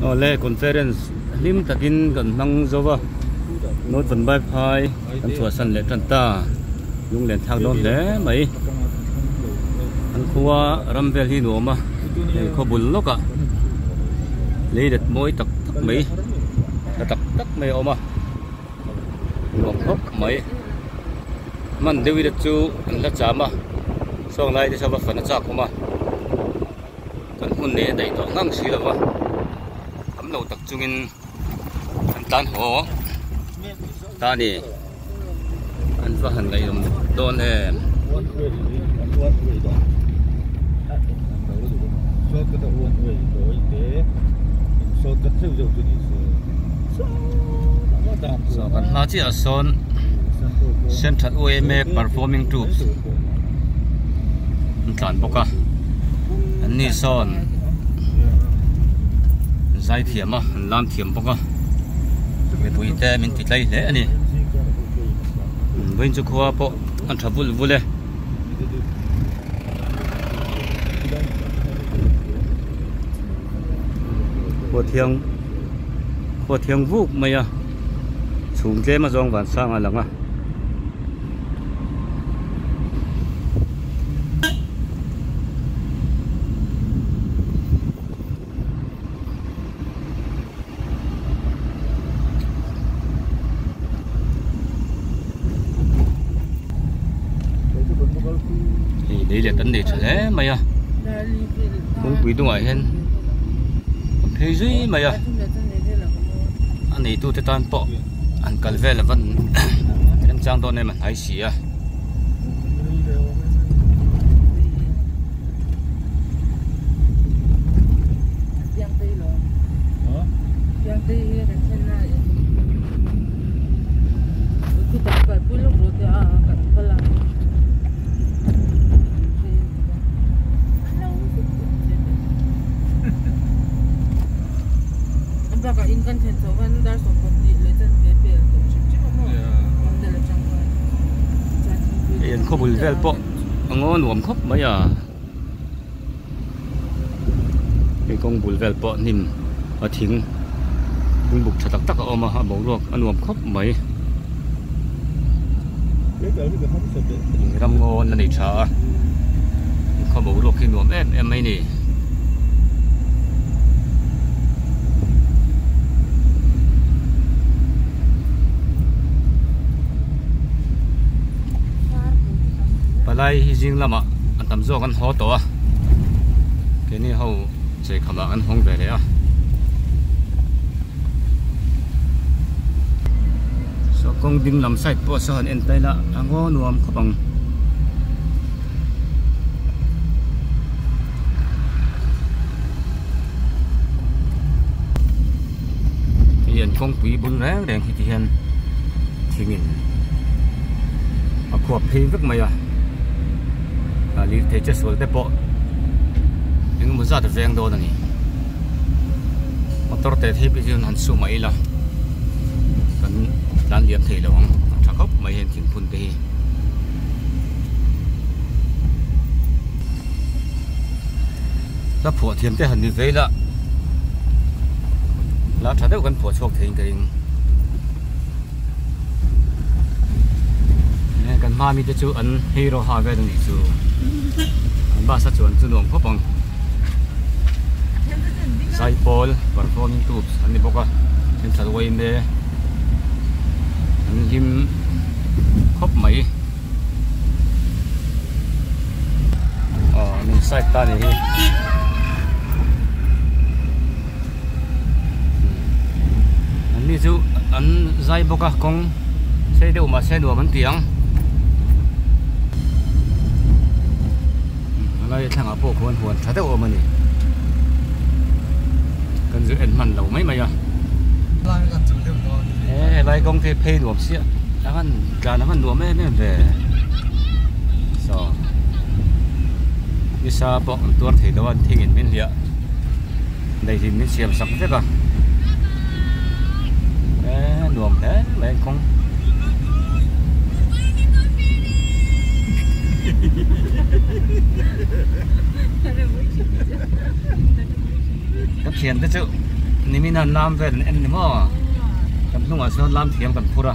Awle conference hlim takin kan hmang zo va North Vanbai phai kan chhuahsan leh tan ta lunglen thlak dawn hle mai an khua ram vel hi nuam a hei khaw bul lawk ah lei let mawi tak tak mai tha tak tak mai a awm a nuam khawp mai hman deuh ila chu an la cham a sawng lai te saw a fan a chak awm a kan hmun nei a daih tawh ngang si lo va tam lo tak chungin an tan haw ta a ni an va han ngaihawm dawn em. Saw kan hma chiah ah sawn Central UMA Performing Troops an tlan bawk a an ni sawn zai thiam a an lam thiam bawk a mipui te min ti tlai hle a ni vawiin chu khua pawh an tha vul vul e. Khua thiang khua thiang vuk mai a chhum tlem a zawng van sang a lang a. Hei lei let an nei tha hle mai a kawngpui dungah hian an phei zui mai a a neitute tan pawh an kal vel a van remchang dawn em a hnai si a. Hei an khawbul vel pawh a ngaw nuam khawp mai a hei kawng bul vel pawh hnim a thing thing buk tha tak tak a awm a a boruak a nuam khawp mai ram ngaw an la nei tha a khaw boruak hi nuam em em mai a ni. Palai hi zing lamah an tam zawk an haw tawh a keini ho chei khamah an hawng ve leh a saw kawng ding lam side pawh saw han en ta ila a ngaw nuam khawp ang. Hei an kawngpui bul reng reng hi ti hian thingin a khuap phei vek mai a a lirthei che sual te pawh engemaw zat a veng dawn a ni motor te thei pawh hian han su mai ila kan tlan liam thei lo ang a tha khawp mai heng thingphun te hi. Hla phuah thiam te han ni ve ila hla tha deuh kan phuah chhuak thei in ka ring e kan hma mi te chu an hero ha vel a nih chu an bus a chuan chu nuam khawp ang zaipawl performing troops an ni bawk a central yma an hlim khawp mai. Aw min side ta ni hi an ni chu an zai bawk a kawng sei deuh mahse nuam an ti ang a lai thlangah pawh khuan huan tha deuh a awm a ni kan zu en hman lo mai mai a he lai kawng te phei nuam sia a han tlan a han nuam em em ve saw nisa pawh an tuar thei lo a an thingin min hliah daihlim min siam sak vek a e nuam hle mai an kawng. Ka thiante chu. Nimin an lam vel an en ni maw? Kan hnungah sawn lam thiam kan phur a.